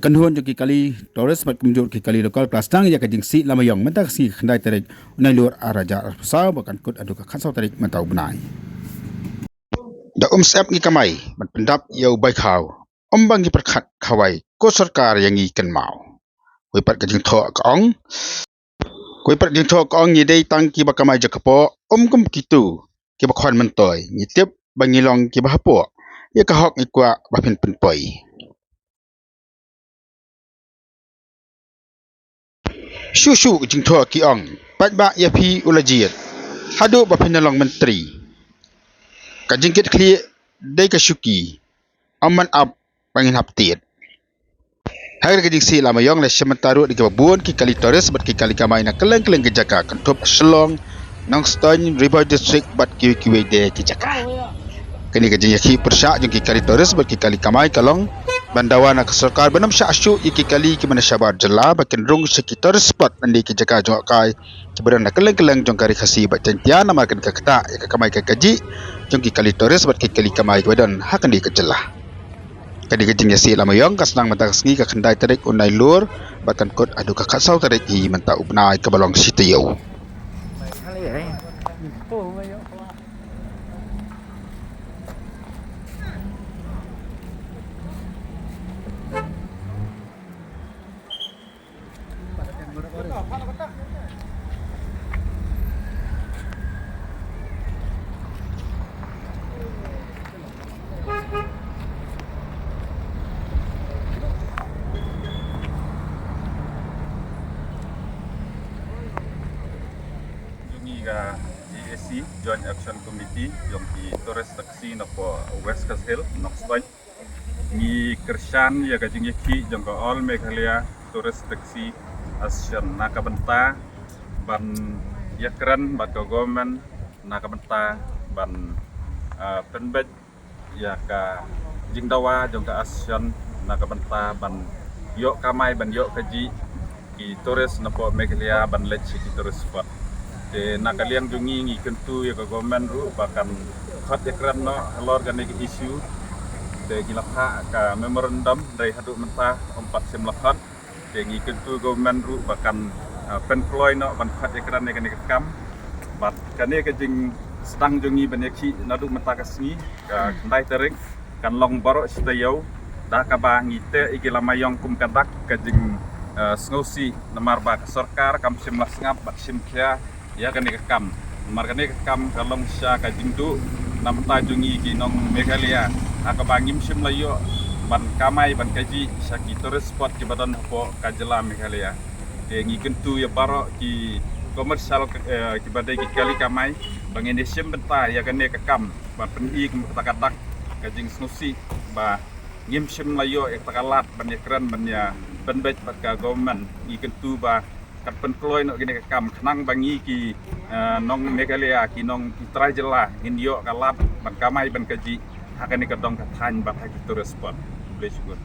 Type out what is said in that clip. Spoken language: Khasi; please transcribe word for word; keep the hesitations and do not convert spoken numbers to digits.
kynhun jong ki kali tourist bad kumjuh ki kali local ka la sdang ïa ka jingsih lama ïong mynta ka sngi ka khyndai tarik u Nailur ar hajar arphew saw ba kan kut haduh ka khatsaw tarik mynta u bnai. Da um sep ngi kamai ban pyndap ïa u bai khaw, um ba ngi pyrkhat khawai ko sorkar ïa ngi kynmaw. Wei pat ka jingthoh ka ong, wei pat ka jingthoh ka ong ngi dei tang kiba kamai jaka poh, um kum kitu kiba khwan myntoi, ngi tip ba ngi long kiba hapoh, ïa ka hok ngi kwah ba phin pynpoi. Shuh shuh ka jingthoh ki ong, paidbah ïa phi u la jied haduh ba phin long myntri. Ka jingkit khlieh dei ka shuki, ym ban ap ba ngin hap tied. Ha ka jingsih lama ïong la shim bynta ruh da kiba bun ki kali tourist bad ki kali kamai na kylleng kylleng ki jaka, kynthup Shillong, Nongstoiñ, Ri Bhoi District bad kiwei kiwei de ki jaka. Kane ka jingïakhih pyrshah jong ki kali tourist bad ki kali kamai ka long ban dawa na ka sorkar ban ym shah shuh ïa ki kali kiba na shabar jylla ba kin rung sha ki tourist spot lane ki jaka jngohkai kiba don na kylleng kylleng jong ka Ri Khasi bad Jaiñtia namar kan ka ktah ïa ka kamai ka kajih jong ki kali tourist bad ki kali kamai kiba don ha kane ka jylla. Kane ka jingïakhih lama ïong ka sdang mynta ka sngi ka khyndai tarik u Nailur bad kan kut haduh ka khatsaw tarik hi mynta u bnai kaba long shi taïew. Jong ngi ka J A C, Joint Action Committee jong ki tourist taxi na poh West Khasi Hills, Nongstoiñ. Ngi kyrshan ïa ka jingïakhih jong ka All Meghalaya Tourist Taxi Association na ka bynta ban ïakren bad ka government na ka bynta ban, ah, pynbeit ïa ka jingdawa jong ka association na ka bynta ban ïoh kamai ban ïoh kajih ki tourist na poh Meghalaya ban leit sha ki tourist spot. Te na ka liang jong ngi ngi kyntu ïa ka government ruh ba kan khot ïakren noh halor kane ka issue. Te ngi la phah ka memorandum, hynrei haduh mynta ym pat shym la khot. Te ngi kyntu government ruh ba kan, ah, pynkloi noh ban khot ïakren ïa kane ka kam. Bad kane ka jingsdang jong ngi ban ïakhih naduh mynta ka sngi ka khyndai tarik kan long baroh shi taïew, da kaba ngi teh ïa ki lama ïong kum ka dak ka jing, eh, sngewsih namar ba ka sorkar kam shym la sngap bad shim khia ïa kane ka kam. Namar kane ka kam ka long sha ka jingduh na bynta jong ngi ki nong Meghalaya ha kaba ngim shym la ïoh ban kamai ban kajih sha ki tourist spot kiba don hapoh ka jylla Meghalaya. Te ngi kyntu ïa baroh ki commercial, eh, kiba dei ki kali kamai ba ngin ïa shim bynta ïa kane ka kam ban pyni kum kata ka dak ka jingsngewsih ba ngim shym la ïoh ïa kata ka lad ban ïakren ban ïa pynbeit bad ka government. Ngi kyntu ba kan pynkloi noh kane ka kam khnang ba ngi ki, eh, nong Meghalaya, ki nong ki trai jylla ngin ïoh ka lad ban kamai ban kajih ha kane ka dong ka thaiñ bad ha ki tourist spot. Khublei shibun.